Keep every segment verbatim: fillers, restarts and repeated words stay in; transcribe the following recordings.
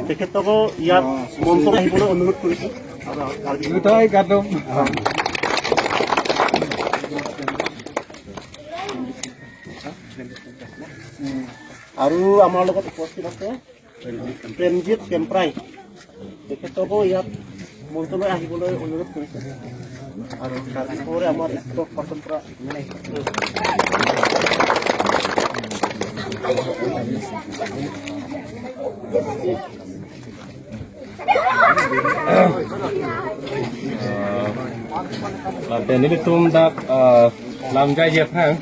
তেখেতকো ইয়াত মঞ্চলৈ আহিবলৈ অনুৰোধ কৰিছোঁ। গোটেই গাদম। আৰু আমাৰ লগত উপস্থিত আছে প্ৰেমজিত কেম্প্ৰাই, তেখেতকো ইয়াত মঞ্চলৈ আহিবলৈ অনুৰোধ কৰিছোঁ। আৰু তাৰ পিছৰে আমাৰ স্পক পাৰ্চন পৰা Lapen nelitum dak, eh, lam jai jep hang.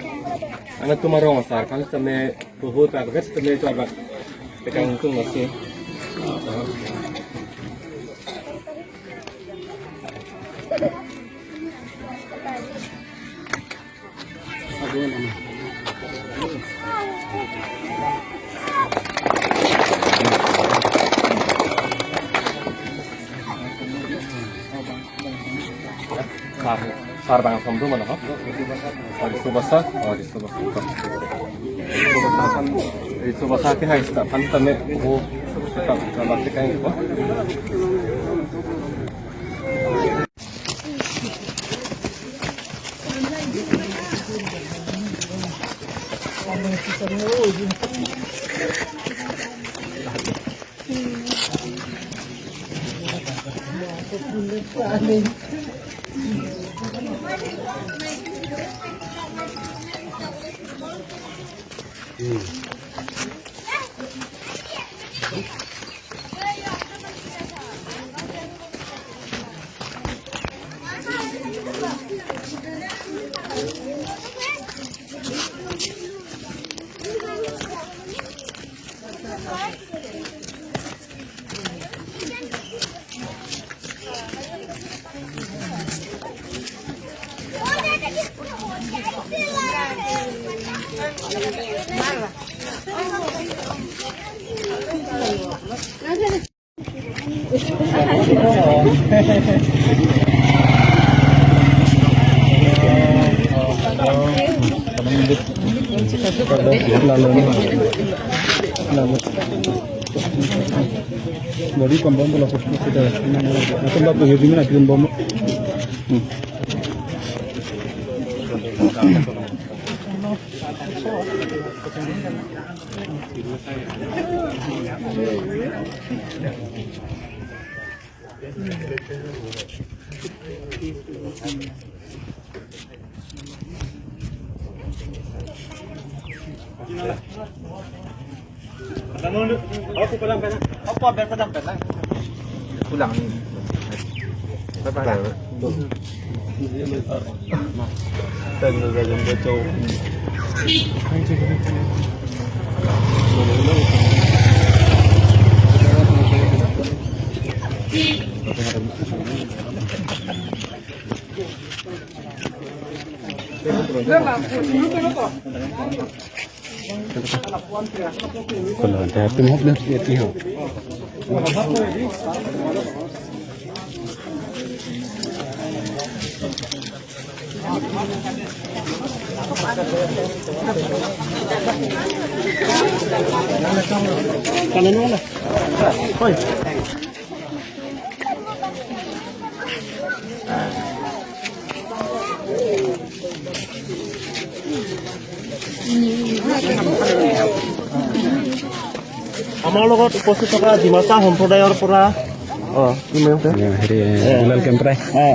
Ane tum arong asar kan seme puhu tak vet seme chor bak tekang tung masih. Sar, sar bang som do mana ho? Oh, di Subasa, oh, di Subasa. Di Subasa ke hai staf kan tame ho, staf kan lati kai ho. Body pambom bola post post kita. Atau nggak tuh, ya, gimana, bikin bom? Hmm. Pulang ni. Bye bye. Kalau ada tu mau bilang dia tiho. আমাৰ লগত উপস্থিত থকা ডিমাচা সম্প্ৰদায়ৰ পৰা, অ, কি নাম আছে? হেৰি, এ, দুলাল কেম্প্ৰাই। অ,